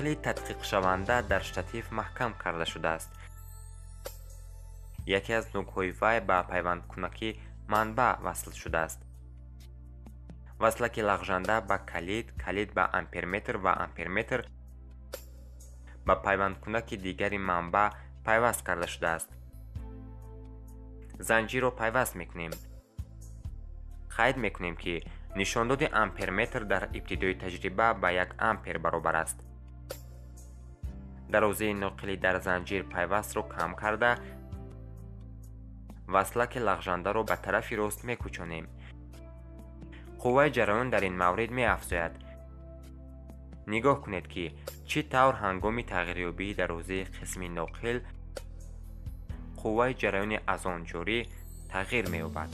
Ноқили тадқиқшаванда дар штатив маҳкам карда шудааст. Яке аз нӯгҳои вай ба пайвандкунаки манбаъ васл шудааст. Васлаки лағжанда ба калид, калид ба амперметр ва амперметр ба пайвандкунаки дигари манбаъ пайваст карда шудааст. Занҷирро пайваст мекунем. Қайд мекунем, ки нишондоди амперметр дар ибтидои таҷриба ба 1 ампер баробар аст. Дарозаи ноқили дар занҷир пайвастро кам карда, васлаки лағжандаро ба тарафи рост мекӯчонем. Қувваи ҷараён дар ин маврид меафзояд. Нигоҳ кунед, ки чӣ тавр ҳангоми тағйирёбии дарозаи қисми ноқил қувваи ҷараёни аз он ҷорӣ тағйир меёбад.